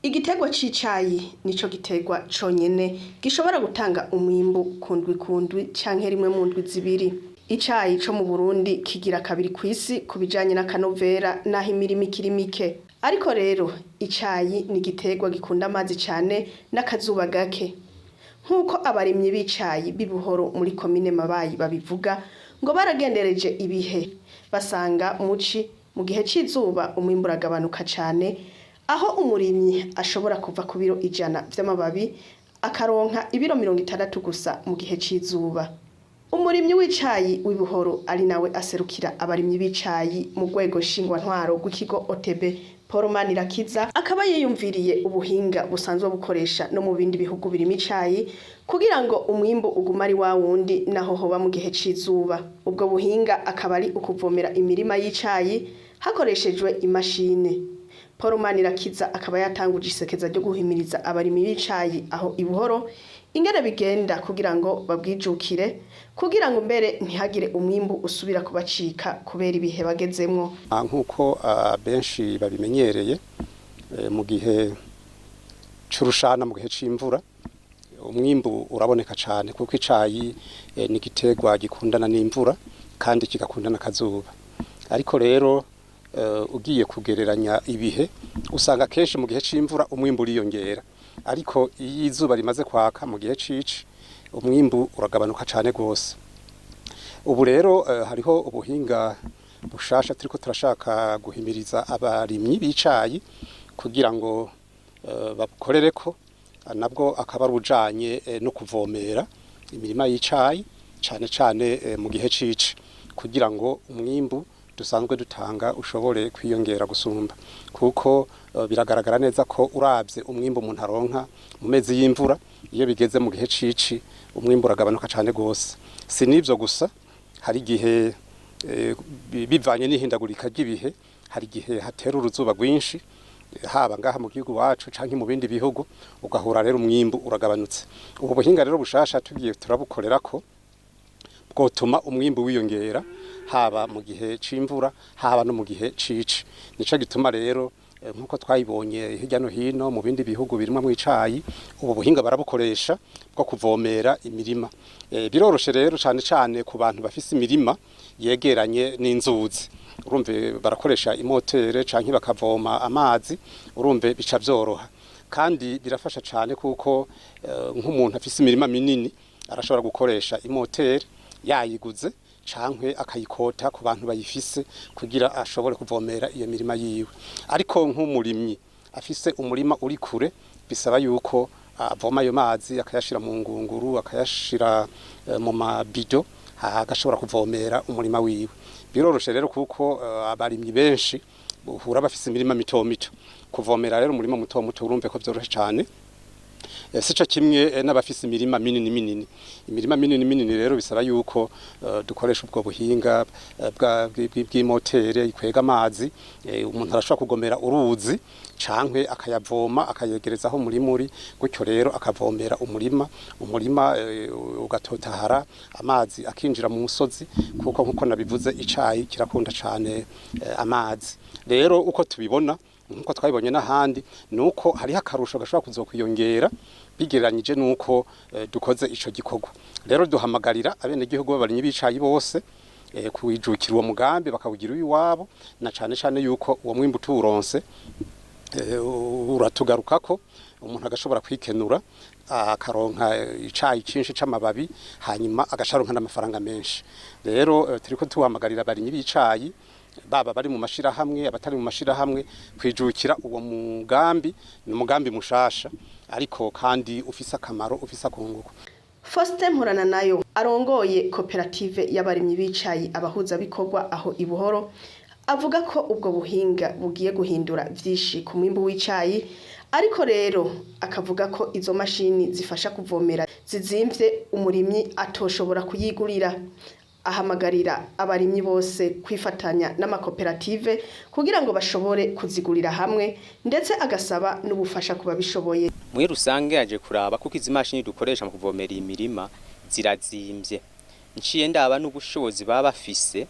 Igiterwa c'icayi nico giterwa conyene gishobora gutanga umwimbu kundwi kundwi canke rimwe mu ndwi zibiri. Icayi co mu Burundi kigira kabiri kw'isi ku bijanye n'akanovera naho imirima ikiri mike. Ariko rero icayi ni igiterwa gikunda amazi cane n'akazuba gake. Nk'uko abarimyi b'icayi b'i Buhoro muri komine Mabayi babivuga, ngo baragendereje ibihe basanga muci mu gihe c'izuba umwimbu uragabanuka cane, aho umurimyi ashobora kuva ku biro 100 vy'amababi akaronka ibiro 60 gusa mu gihe c'izuba. Umurimyi w'icayi w'i Buhoro ari nawe aserukira abarimyi b'icayi mu rwego nshingwantwaro rw'ikigo OTB, Paul Manirakiza, akaba yiyumviriye ubuhinga busanzwe bukoresha no mu bindi bihugu birima icayi kugira ngo umwimbu ugume ari wa wundi naho hoba mu gihe c'izuba. Ubwo buhinga akaba ari ukuvomera imirima y'icayi hakoreshejwe imashini. Paul Manirakiza akaba yatanguje isekeza ryo guhimiriza abarimyi b'icayi aho i Buhoro ingene bigenda kugira ngo babwijukire, kugira ngo mbere ntihagire umwimbu usubira kubacika kubera ibihe bagezemwo. Nk'uko benshi babimenyereye, mu gihe c'urushana, mu gihe c'imvura, umwimbu uraboneka cane kuko icayi ni igiterwa gikundana n'imvura kandi kigakundana akazuba. Ariko rero ugiye kugereranya ibihe, usanga kenshi mu gihe c'imvura umwimbu uriyongera, ariko iyo izuba rimaze kwaka mu gihe cici, umwimbu uragabanuka cane gose. Ubu rero hariho ubuhinga bushasha turiko turashaka guhimiriza abarimyi b'icayi kugira ngo babukorereko, nabwo akaba ari ubujanye no kuvomera imirima y'icayi cane cane mu gihe cici, kugira ngo umwimbu dusanzwe dutanga ushobore kwiyongera gusumba, kuko biragaragara neza ko uravye umwimbu umuntu aronka mu mezi y'imvura, iyo bigeze mu gihe cici umwimbu uragabanuka cane gose. Si n'ivyo gusa, hari igihe bivanye n'ihindagurika ry'ibihe, hari igihe hatera uruzuba rwinshi, haba ngaha mu gihugu wacu canke mu bindi bihugu, ugahura rero umwimbu uragabanutse. Ubu buhinga rero bushasha tugiye turabukorerako bwotuma umwimbu wiyongera haba mu gihe c'imvura, haba no mu gihe cici. Nico gituma rero nkuko twayibonye hirya no hino mu bindi bihugu birimwa mw'icayi, ubu buhinga barabukoresha bwo kuvomera imirima. Biroroshe rero cane cane ku bantu bafise imirima yegeranye n'inzuzi, urumve barakoresha imotere canke bakavoma amazi, urumve bica vyoroha kandi birafasha cane, kuko nk'umuntu afise imirima minini arashobora gukoresha imotere yayiguze cankwe akayikota ku bantu bayifise kugira ashobore kuvomera iyo mirima yiwe. Ariko nk'umurimyi afise umurima uri kure, bisaba yuko avoma ayo mazi akayashira mu ngunguru, akayashira mu mabido, agashobora kuvomera umurima wiwe. Biroroshe rero kuko abarimyi benshi uhura bafise imirima mito mito. Kuvomera rero umurima muto muto urumve ko vyoroshe cane, sico kimwe n'abafise imirima minini minini. Imirima minini minini rero bisaba yuko dukoresha ubwo buhinga bw'imotere ikwega amazi. Umuntu arashobora kugomera uruzi cankwe akayavoma akayegereza aho umurima uri, gutyo rero akavomera umurima, umurima ugatotahara, amazi akinjira mu musozi, kuko nkuko nabivuze icayi kirakunda cane amazi. Rero uko tubibona, nkuko twabibonye n'ahandi, nuko hariho akarusho gashobora kuzokwiyongera bigereranyije nuko dukoze ico gikorwa. Rero duhamagarira abenegihugu b'abarimyi b'icayi bose kwijukira uwo mugambi bakawugira uw'iwabo, na cane cane yuko uwo mwimbu tuwuronse uratugarukako, umuntu agashobora kwikenura, akaronka icayi cinshi c'amababi, hanyuma agacaronka n'amafaranga menshi. Rero turiko tuhamagarira abarimyi b'icayi, baba bari mu mashirahamwe, abatari mu mashirahamwe, kwijukira uwo mugambi. Ni umugambi mushasha ariko kandi ufise akamaro, ufise akunguko. Faustin Mporana nayo arongoye koperative y'abarimyi b'icayi abahuzabikorwa aho i Buhoro, avuga ko ubwo buhinga bugiye guhindura vyinshi ku mwimbu w'icayi. Ariko rero akavuga ko izo mashini zifasha kuvomera zizimvye, umurimyi atoshobora kuyigurira. Ahamagarira abarimyi bose kwifatanya n'amakoperative kugira ngo bashobore kuzigurira hamwe, ndetse agasaba n'ubufasha ku babishoboye. Muri rusange yaje kuraba kuko izi mashini dukoresha mu kuvomera imirima zirazimvye. Nciye ndaba n'ubushobozi baba bafise,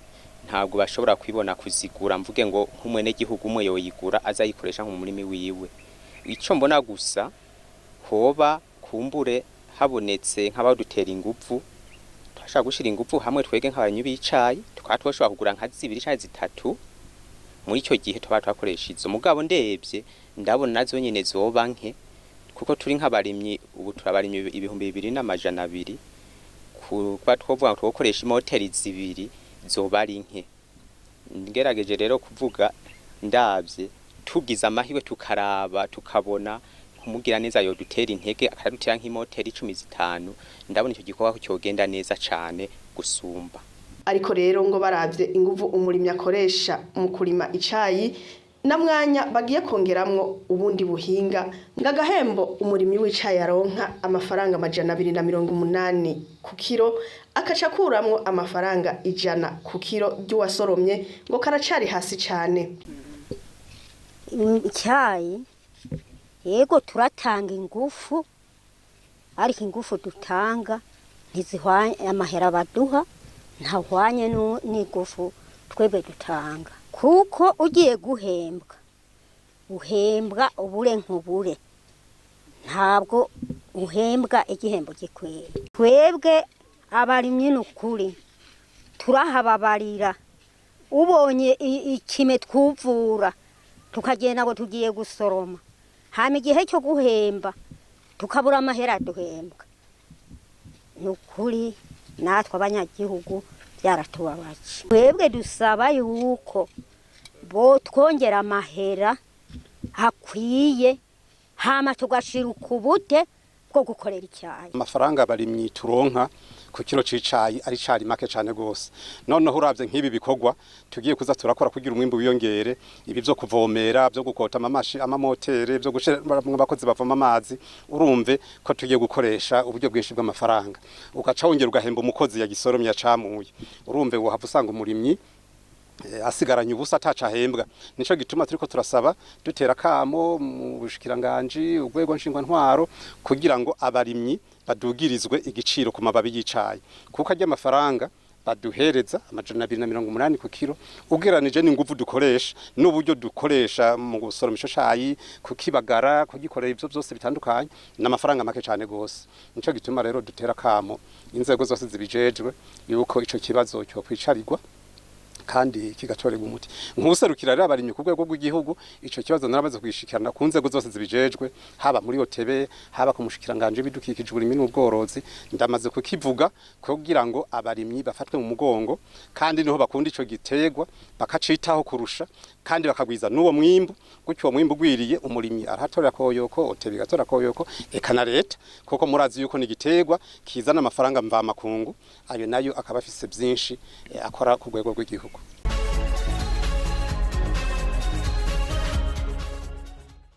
ntabwo bashobora kwibona kuzigura, mvuge ngo nk'umwenegihugu umwe yoyigura azayikoresha nko mu murimi wiwe. Ico mbona gusa hoba kumbure habonetse nk'abadutera inguvu, turashobora gushira inguvu hamwe twege nk'abarimyi b'icayi, tukaba twoshobora kugura nka zibiri canke zitatu. Muri ico gihe tuba twakoresha izo, mugabo ndebye ndabona nazo nyene zoba nke, kuko turi nk'abarimyi ubu turabarimyi 2200, kuba twovuga ngo twokoresha imoteri zibiri zoba ari nke. Ngerageje rero kuvuga, ndavye tugize amahirwe tukaraba tukabona nk'umugira neza yodutera intege akadutera nk'imoteri 10 5, ndabona ico gikorwa ko cyogenda neza cane gusumba. Ariko rero ngo baravye inguvu umurimyi akoresha mu kurima icayi na mwanya bagiye kongeramwo ubundi buhinga, ngo agahembo umurimyi w'icayi aronka amafaranga 280 ku kiro, akaca akuramwo amafaranga 100 ku kiro ry'uwasoromye, ngo karacari hasi cane. Icyayi yego turatanga ingufu, ariko ingufu dutanga ntizihwanye, amahera baduha ntahwanye n'ingufu twebwe dutanga, kuko ugiye guhembwa uhembwa ubure nk'ubure, ntabwo uhembwa igihembo gikwiye. Twebwe abarimyi ni ukuri turahababarira, ubonye ikime twuvura tukagenda ngo tugiye gusoroma, hama igihe cyo guhemba tukabura amahera duhembwa. Ni ukuri natwe abanyagihugu byaratubabaje. Twebwe dusaba yuko botwongera amahera akwiye, hama tugashira ukubute bwo gukorera icyayi. Amafaranga abarimyi turonka ku kiro c'icayi ari cari make cane gose. Noneho uravye nk'ibi bikorwa tugiye kuza turakora kugira umwimbu wiyongere, ibi vyo kuvomera, vyo gukota amamashi, amamotere, vyo gushira abakozi bavoma amazi, urumve ko tugiye gukoresha uburyo bwinshi bw'amafaranga. Ugaca wongera ugahemba umukozi yagisoromye yacamuye, urumve wohava usanga umurimyi asigaranye ubusa ataca ahembwa. Nico gituma turiko turasaba, dutera kamo mu bushikiranganji, urwego ntwaro, kugira ngo abarimyi badugirizwe igiciro ku mababi y'icayi, kuko arya amafaranga baduhereza 280 ku kiro, ugeranije n'inguvu dukoresha n'uburyo dukoresha mu gusoroma ico cayi, kukibagara, kugikorera ivyo byose bitandukanye, n'amafaranga make cane gose. Nico gituma rero dutera kamo inzego zose zibijejwe yuko ico kibazo cyo kwicarirwa kandi kigatorerwa umuti. Nkuserukira rero abarimyi ku rwego rw'igihugu, ico kibazo naramaze kwishikirana ku nzego zose zibijejwe, haba muri OTB, haba ku mushikiranganje bidukikije, uburimyi n'ubworozi. Ndamaze kukivuga kugira ngo abarimyi bafatwe mu mugongo, kandi niho bakunda ico giterwa bakacitaho kurusha, kandi bakagwiza n'uwo mwimbu. Gutyo uwo mwimbu ugwiriye, umurimyi arahatorera koyoko, OTB igatora koyoko, eka na leta, kuko murazi yuko ni igiterwa kizana amafaranga mvamakungu, ayo nayo akaba afise byinshi akora ku rwego rw'igihugu.